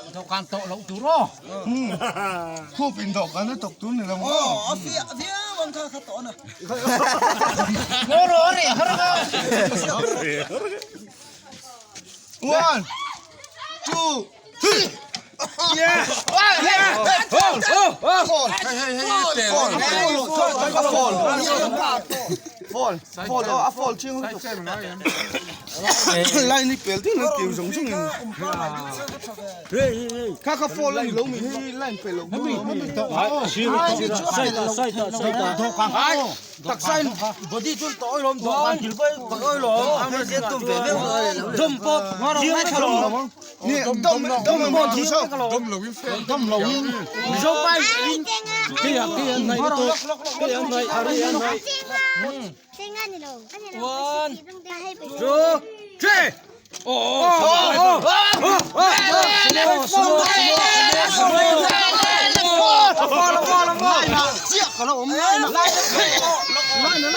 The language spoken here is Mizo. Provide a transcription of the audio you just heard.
Dawhkan tawh loh tur aw. Khup in dawhkan a tawk tur ni lo maw? Aw, a fiah viau ang kha kha tawh na. Ngaw rawh a reh har nga. One, two, three. Yeah! Oh, oh, oh. Fall. Fall. Fall. Fall. Fall. Oh, a fall chiang lutuk. Line hi pel deuh in keu zawng zawng in. Kha kha fall a ni lo mi hei line pel lo. Taksa in body chu to oi lom dawhkan thil pawh i oi lom dawm pawh chiang vek alawm. Ni dawm dawm pawh chiang vek alawm. Dawm lo in. Mizo pa in kei ah kei an hnaih lutuk kei an hnaih kei an hnaih. One, two, three. Oh, oh, oh, oh, oh, oh, Chiah ka lo awm lai na. Lai na.